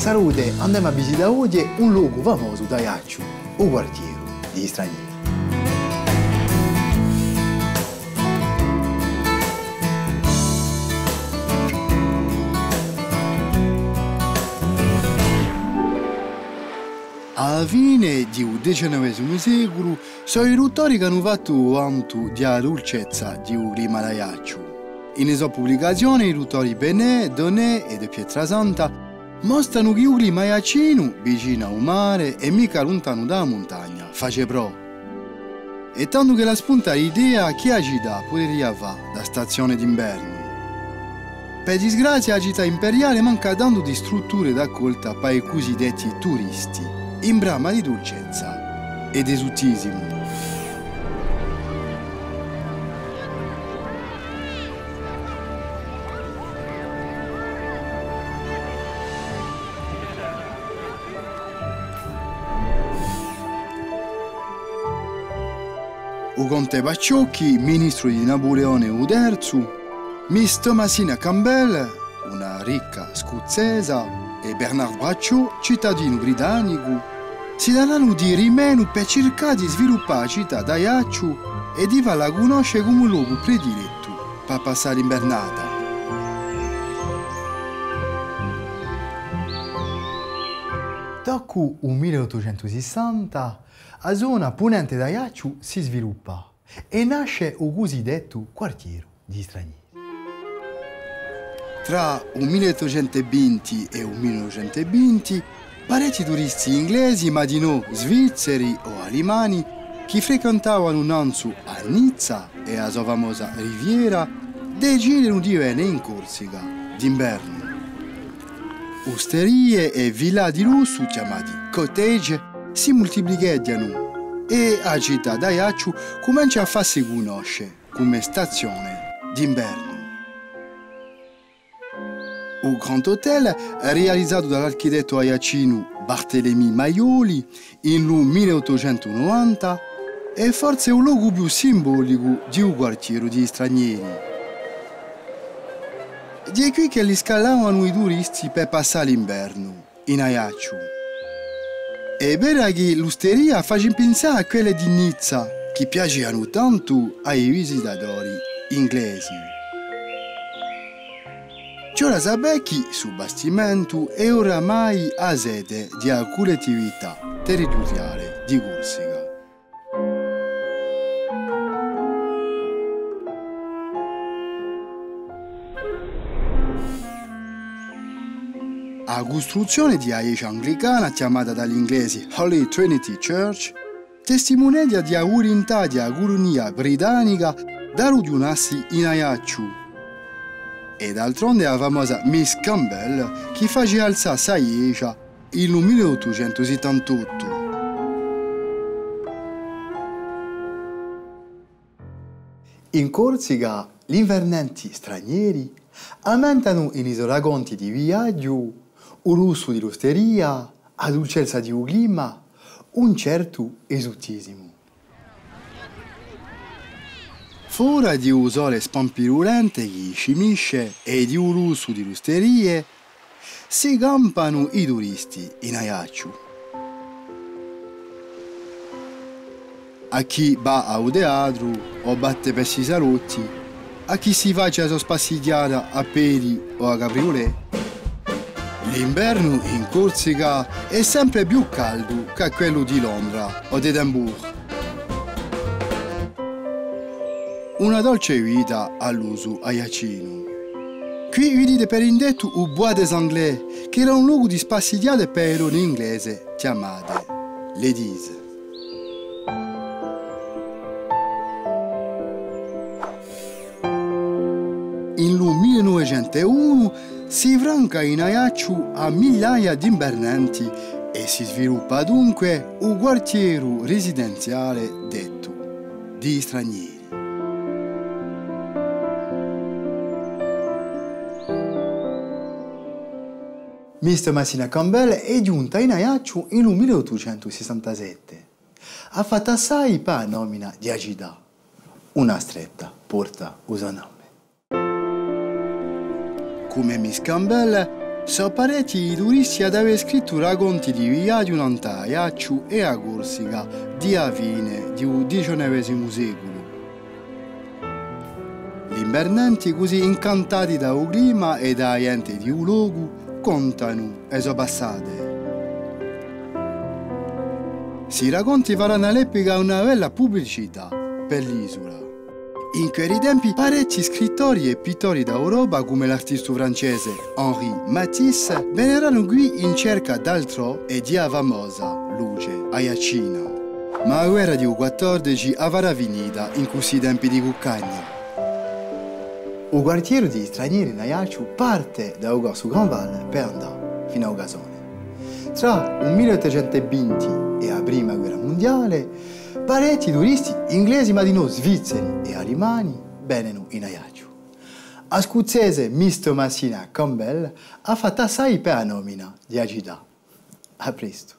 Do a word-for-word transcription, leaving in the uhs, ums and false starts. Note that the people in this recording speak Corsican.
Salute, andemu à visità oghje un locu famosu d'Aiacciu, u quartieru di i stranieri. À a fine di u diciannovesimu seculu, sò i duttori ch'anu fattu u vantu di a dulcezza di u clima d'Aiacciu. In e so publicazione, i duttori Benet, Donet è De Pietrasanta mostranu chì u clima aiaccinu, vicinu à u mare è micca luntanu da a muntagna, face prò. È tandu ch'ella spunta l'idea chì a cità puderia fà da stazione d'invernu. Per disgrazia, a cità imperiale manca tandu di strutture d'accolta per i cusidetti turisti, in brama di dulcezza è d'esutisimu. U conte Paciocchi, ministru di Napuleone u terzu, Miss Thomasina Campbell, una ricca scuzzesa, è Bernard Braciot, citadinu britannicu, si dananu di rimenu per circà di sviluppà a cità d'Aiacciu è di falla cunnosce cum'è un locu predilettu pà passà l'imbernata. Dopu u mille ottucentu sissanta, a zona punente d'Aiacciu si sviluppa è nasce u cusidettu quartieru di i stranieri. Trà u mille ottucentu vinti è u mille novecentu vinti, parechji turisti inglesi, ma dinò svizzeri o alimani, chì frequentavanu nanzu à Nizza è a so famosa riviera, decidenu di vene in Corsica d'invernu. Usterie è villa di lussu, chjamati cottage, si multiplicheghjanu è a cità d'Aiacciu cumencia à fassi cunnosce cum'è stazione d'invernu. U Grand Hôtel, rializatu da l'architettu aiaccinu Barthélemy Mayoli in lu mille ottucentu novanta, hè forse u locu più simbolicu di u quartieru di i stranieri. Hè quì ch'elli scalavanu i turisti per passà l'invernu in Aiacciu. Hè vera chì l'usteria face pinsà à quelle di Nizza, chì piacianu tantu à i visitatori inglesi. Ci vole à sapè chì stu bastimentu hè oramai a sede di a Cullettività Territoriale di Corsica. A custruzzione di a ghjesgia anglicana, chjamata da l'inglesi Holy Trinity Church, testimuneghja di a vulintà di a culunia britannica d'arrughjunassi in Aiacciu. È d'altronde a famosa Miss Campbell chì face alzà sta ghjesgia in lu mille ottucentu sittantottu. In Corsica, l'invernanti stranieri ammentanu in i so raconti di viaghju u lussu di l'usteria, a dulcezza di u clima, un certu esutisimu. Fora di u sole spampirulente chì scimisce è di u lussu di l'usterie, si campanu i turisti in Aiacciu. À chì và à u teatru o batte per i salotti, à chì si face a so spassighjata à pedi o à cabriolet. L'invernu in Corsica hè sempre più caldu chè quellu di Londra o d'Edimburgu. Una dolce vita à l'usu aiaccinu. Quì vidite per indettu u Bois des Anglais, chì era un locu di spassighjate per e donne inglese chjamate ladies. In lu mille novecentu unu si franca in Aiacciu a millaia d'invernanti è si sviluppa dunque u quartieru residenziale dettu di i stranieri. Miss Thomasina Campbell hè ghjunta in Aiacciu in lu mille ottucentu sessantasette. Hà fattu assai pà a nomina di a cità. Una stretta porta u so nome. Cum'è Miss Campbell, Sò parechji i turisti ad avè scrittu raconti di viaghju nant'à Aiacciu è a Corsica di a fine di u diciannovesimu seculu. L'invernanti, cusì incantati da u clima è da a ghjente di u locu, contanu e so passate. Sti raconti faranu à l'epica una bella publicità per l'isula. In quelli tempi, parechji scrittori è pittori d'Europa, cum'è l'artistu francese Henri Matisse, veneranu quì in cerca d'altrò è di a famosa luce aiaccina. Ma a guerra di u quattordeci a farà finita in cussi tempi di cuccagna. U quartieru di i stranieri in Aiacciu parte da u corsu Grandval per andà finu à u Casone. Trà u mille ottucentu vinti è a prima guerra mundiale, parechji turisti inglesi, ma dinò svizzeri è alimani, venenu in Aiacciu. A scuzzese Miss Thomasina Campbell hà fattu assai per a nomina di a cità. À prestu.